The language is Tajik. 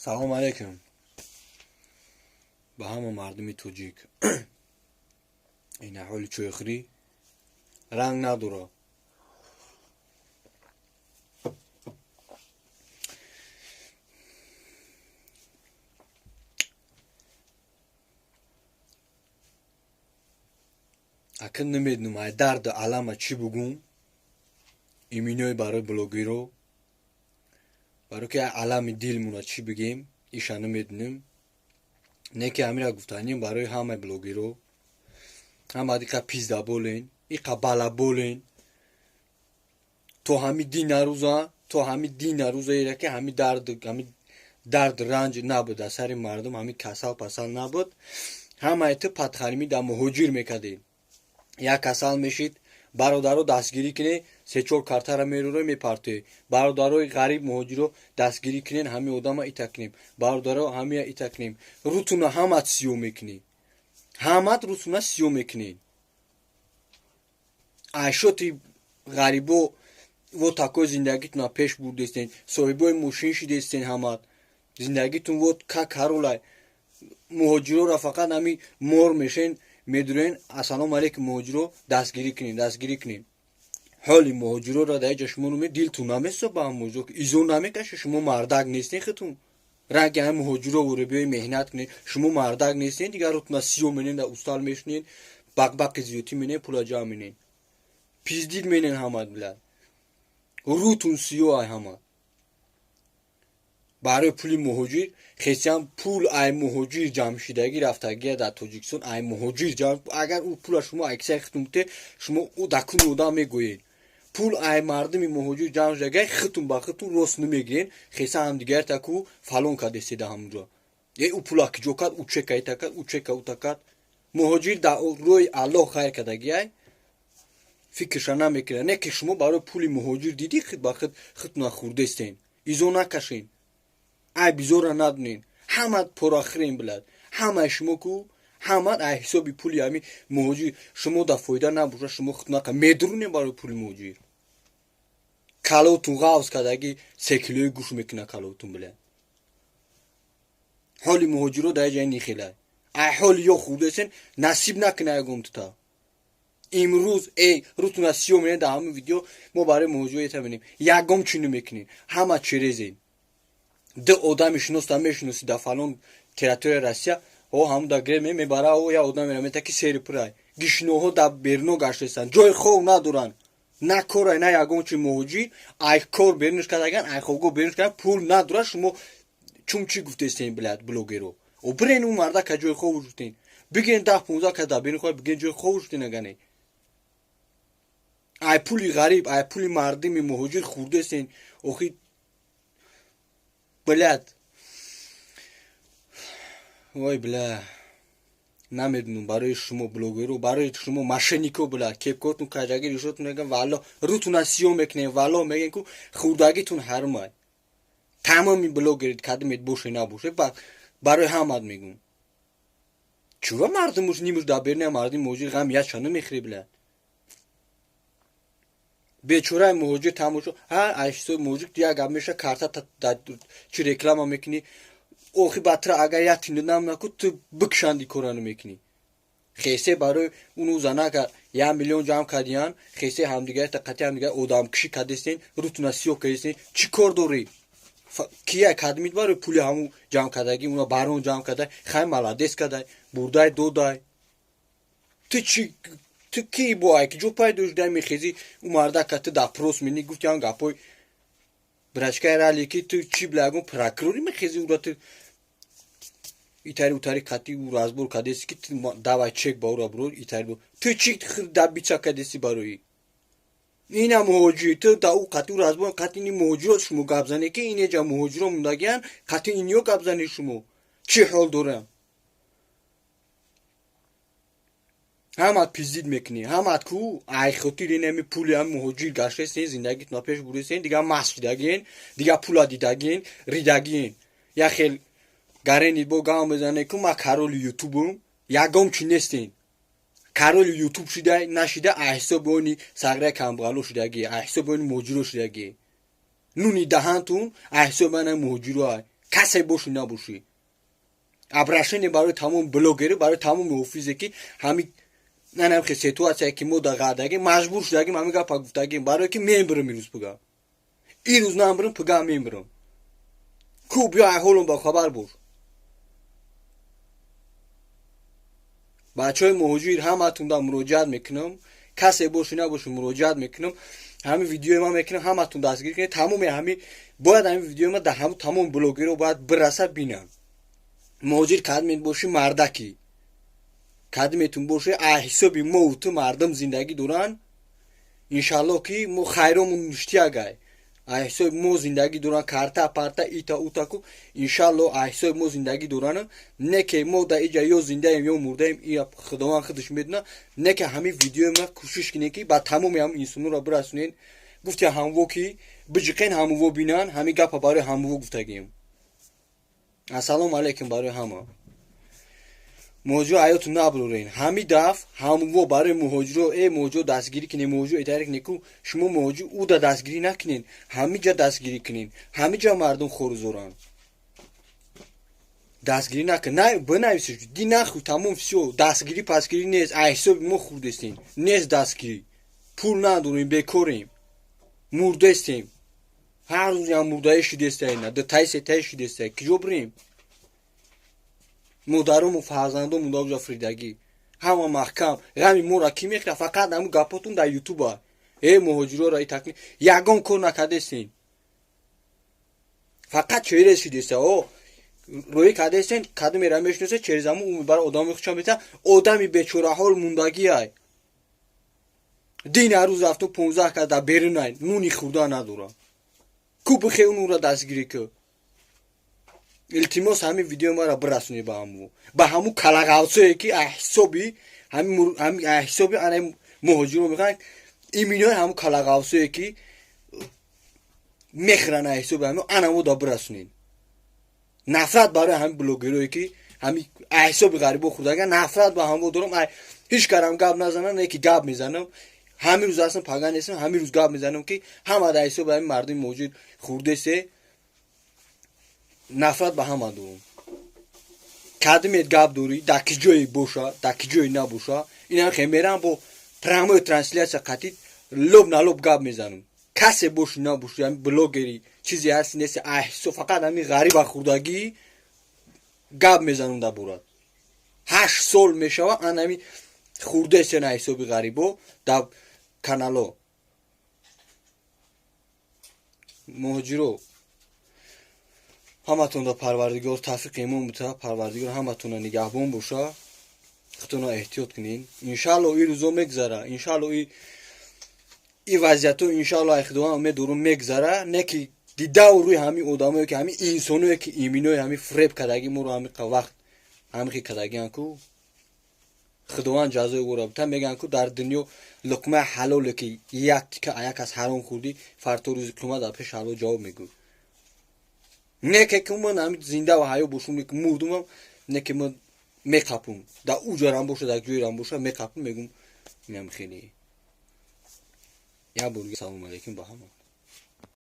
Салом алейкум ба ҳама мардуми тоҷик. Ин аҳоли чойхӯрӣ ранг надора. Акн намедонам ай дарду алама чӣ бугум. Иминои барои блогеро, барои ки алами дилмуна чӣ бигем, иша намедонем. Не ки ҳамира гуфтанем барои ҳамаи блогеро. Ҳама иқа пиздаболен, иқа балаболен. То ҳами динарӯза, то ҳами динарӯза ира ки ҳами дард, ҳами дард ранҷ набуд аз сари мардум, ҳами касал пасал набуд. Ҳамаи ту падхарими да муҳоҷир мекардем. Як касал мешид, бародаро дастгирӣ кунед, се-чор картара мерӯро мепартоед. Бародарои ғариб муҳоҷиро дастгирӣ кунед, ҳами одама ита кунем. Бародаро ҳамия ита кунем. Рӯтуна ҳамат сиё мекунӣ. Ҳамат рӯтуна сиё мекунӣ. Айшоти ғарибо вот такой зиндагитона пеш бурдестен, соҳибои мошин шидестен ҳамат. Зиндагитон вот как ҳаролай. Муҳоҷирора фақат ҳами мор мешен, медурен, ассалому алейкум муҳоҷиро дастгирӣ кунед, дастгирӣ кунед. Ҳоли муҳоҷирора дар ҷа шумо нуме дилтун намесо ба муҳоҷиро, изо намекаше, шумо мардак нестен хитун. Ранги ҳами муҳоҷиро воре биёи меҳнат кунед, шумо мардак нестен, дигар рутуна сиё менен, дар устал мешунед, бақбақи зиётӣ менен, пула ҷамъ менен. Пиздид менен ҳамат билад. Рутун сиё ай ҳамат. Барои пули муҳоҷир хесиам пул ай муҳоҷир ҷамъшидагӣ рафтагия дар Тоҷикистон ай муҳоҷир ҷамъ. Агар ӯ пула шумо аксари хитун бите, шумо ӯ дар куни одам мегӯед. Пул ай мардуми муҳоҷир ҷамъ шудагия хитун ба хитун рост намегирен, хеса ҳамдигар таку фалон кардестеда ҳамунҷо. Е ӯ пула киҷо кард, ӯ чека ита кард, ӯ чека ута кард. Муҳоҷир дар рӯи Аллоҳ хайр кардагиай, фикрша намекунад. Не ки шумо барои пули муҳоҷир дидӣ хит ба хит хитуна хӯрдестен. Изо накашен. Ай бизора надунен. Ҳамат порахӯрен билад. Ҳамаи шумо ку, ҳамат ай ҳисоби пули ҳами муҳоҷир шумо да фоида набоша, шумо хитуна медрунен барои пули муҳоҷир. Калотун ғавз кардаги се килои гӯш мекуна калотун билад. Ҳоли муҳоҷиро дар ҷай нихелай. Ай ҳоли ё хӯрдесен насиб накуна ягон тута. Имрӯз эй рӯтуна сиё менен дар ҳамин видео мо барои муҳоҷиро ета менем. Ягом чӣ намекунем. Ҳама черезен. Ду одами шиноста мешиноси дар фалон территорияи Россия, о ҳамун дар гре мебара, о я одам мера мета ки сери пурай. Гишноҳо дар берно гаштестанд, ҷои хов надоранд. На корай, на ягон чи муҳоҷир, ай кор берунаш кардаган, ай хобгоҳ берунаш кардан, пул надорад, шумо чун чӣ гуфтестен блядь блогеро. О бирен ӯ мардака ҷои хов шуден. Бигирен 10-15 кас дар берун хоб, бигирен ҷои хов шуден агане. Ай пули ғариб, ай пули мардуми муҳоҷир хӯрдестен. Охи блядь. Ой бля. Намедонам барои шумо блогеро, барои шумо мошеннико бля, кепкотун каҷаги ришотун меган, валло рӯтуна сиё мекунем, валло мегӯем ку хӯрдагитун ҳарумай. Тамоми блогерит кадимет боше набоше, барои ҳамат мегӯм. Чува мардумуш нимуш дар беруни мардуми муҳоҷир ғам яча намехӯри бля. Бечораи муҳоҷир тамошо, ҳа ай ҳисоби муҳоҷир як гап меша, карта чӣ реклама мекунӣ, охи батра агар як тинда нам наку, ту бикшанди кора намекунӣ. Хесе барои уну занака 1 миллион ҷамъ кардиян, хесе ҳамдигарта қатъи ҳамдигар одамкушӣ кардестен, рӯтуна сиёҳ кардестен, чӣ кор дорӣ? Кия кадмит барои пули ҳамун ҷамъ кардагӣ, уна барон ҷамъ кардай, хай маладес кардай, бурдай додай. Ту чӣ, ту ки бо ай ки ҷо пайдо шудай мехезӣ, ӯ мардака ту допрос менӣ, гуфти ҳам гапҳои брачкаи рали ки ту чӣ бля ягон прокурорӣ мехезӣ, ура ту итари утари кати ӯ разбор кардеси ки ту давай чек ба ура буро итари бу. Ту чӣ дабича кардеси барои? Ина муҳоҷир, ту да ӯ қати ӯ разбор қати ини муҳоҷиро шумо гап занед ки инеҷа муҳоҷиро мондагиян, қати иниё гап занед шумо. Чӣ ҳол дорам? Ҳамат пиздид мекунӣ, ҳамат ку ай хотир инами пули ҳам муҳоҷир гаштесен, зиндагитона пеш бурдесен, дигар маст шидагиен, дигар пула дидагиен, ридагиен. Я хел гаренид бо гам мезане ку ма кароли ютубум, ягом чӣ нестен. Кароли ютуб шида нашида ай ҳисоби они сағраи камбағало шидагӣ, ай ҳисоби они муҳоҷиро шидагӣ. Нуни даҳантун ай ҳисоби ана муҳоҷиро ай. Касе бошӣ, набошӣ, обращение барои тамоми блогерӣ, барои тамоми офизе, ки ҳами нанамхе ситуация, ки мо дар ғардагим, маҷбур шудагим, ҳамин гапа гуфтагим, барое ки мебирам ирӯз пига, ирӯз намбирам, пига мебирам ку. Биё, ай ҳолом ба хабар бош. Бачаҳои муҳоҷир, ҳаматунда муроҷиат мекунам, касе бошӣ, набошӣ, муроҷиат мекунам. Ҳамин видеои ман мекунам, ҳаматун дастгирӣ кунед. Тамоми ҳами бояд ҳамин видеои ман дар ҳаму тамоми блогерро бояд бираса, бинанд. Муҳоҷир кадмет бошӣ, мардаки кадметун бошӣ, ай ҳисоби мову ту мардум зиндагӣ доранд. Иншаллоҳ, ки мо хайромун ништиягай, ай ҳисоби мо зиндагӣ доранд, карта парта ита утаку, иншаллоҳ, ай ҳисоби мо зиндагӣ доранд. Не ки мо дар иҷа ё зиндаем, ё мурдаем, ия Худованд худаш медона. Не ки ҳамин видеои ма кӯшиш кунед, ки ба тамоми ҳамин инсонҳоро бирасонед. Гуфти ҳамво, ки биҷиқен, ҳамво бинанд. Ҳамин гапа барои ҳамво гуфтагием. Ассалому алайкум барои ҳама. Муҳоҷиро ҳаёту набурорен. Ҳамин даф ҳамво барои муҳоҷиро, э муҳоҷиро дастгирӣ кунед, муҳоҷиро итаре кунед ку. Шумо муҳоҷир уда дастгирӣ накунед, ҳамин ҷа дастгирӣ кунед. Ҳамин ҷа мардум хорузоранд, дастгирӣ накун, на бинависед, ди нахӯ, тамом, всё. Дастгирӣ пасгирӣ нест. Ай ҳисоби мо хурдестем, нест дастгирӣ. Пул надорем, бекорем, мурдестем. Ҳар рӯзям мурдаи шидестаина, дутаи сетаи шидестай. Киҷо бирем? Модарому фарзандому даҷа фиридагӣ, ҳама маҳкам. Ғами моро кӣ мехӯрад? Фақат ҳамун гапотун дар ютуба. Э муҳоҷироро итакни ягон кор накардестен, фақат через шидеста о рӯӣ кардестен. Кадомера мешиносе, через ҳамун ӯ мебара, одами хуча мета. Одами бечораҳол мундагиай. Дин ҳар рӯз рафту 15 кас дар берунай, нуни хӯрда надора ку. Бихе унура дастгирӣ ку. Илтимос, ҳамин видеои маро бирасонед ба ҳаму, ба ҳамун калағавсое, ки ҳисоби ҳисоби ана муҳоҷиро мехоҳанд. Иминои ҳамун калағавсое, ки мехӯранд ҳисоби ҳамин анамо, да бирасонед. Нафрат барои ҳамин блогерое, ки ҳами ҳисоби ғарибо хӯрдага. Нафрат ба ҳамо дорам. Ҳеҷ карам гап назанам, не ки гап мезанам. Ҳамин рӯз ҳастам, пага нестам. Ҳамин рӯз гап мезанам, ки ҳама дар ҳисоби ҳамин мардуми муҳоҷир хӯрдесе. Нафрат ба ҳама дорам. Кадимет гап дорӣ, дар ки ҷое боша, дар ки ҷое набоша, инам хе мерам, бо прямой трансляция қатӣ лоб на лоб гап мезанам. Касе бошӣ, набошӣ, ҳамин блогери чизе ҳасти, нести, ҳисоб фақат ҳамин ғариба хӯрдагӣ гап мезанам дар борад. 8 сол мешава, ан ҳамин хӯрдесена ҳисоби ғарибо дар канало. Муҳоҷиро, ҳаматонро Парвардигор тавфиқи имон бита. Парвардигор ҳаматонро нигаҳбон боша. Худтонро эҳтиёт кунед. Иншаалло, ин рӯзо мегузара. Иншаалло, и вазъиятҳо, иншаалло, ай Худованд умед дорум, мегузара. Не ки дидаву рӯи ҳамин одамое, ки ҳамин инсоное, ки иминои ҳамин фиреб кардагӣ моро, ҳамин вақт ҳамин хел кардагиан ку, Худованд ҷазои ӯро бита. Мегӯянд ку, дар дунё луқмаи ҳалоле, ки як тика як аз ҳаром хӯрдӣ, фарто рӯзи қиёмат дар пеши Аллоҳ ҷавоб мегӯй. Не ке ман ҳамин зинда ва ҳаё бошум, мурдумам, не ки ман меқапум, дар уҷарам боша, дар ҷоерам боша, меқапум, мегум, инам хеле. Як бор салому алайкум ба ҳама.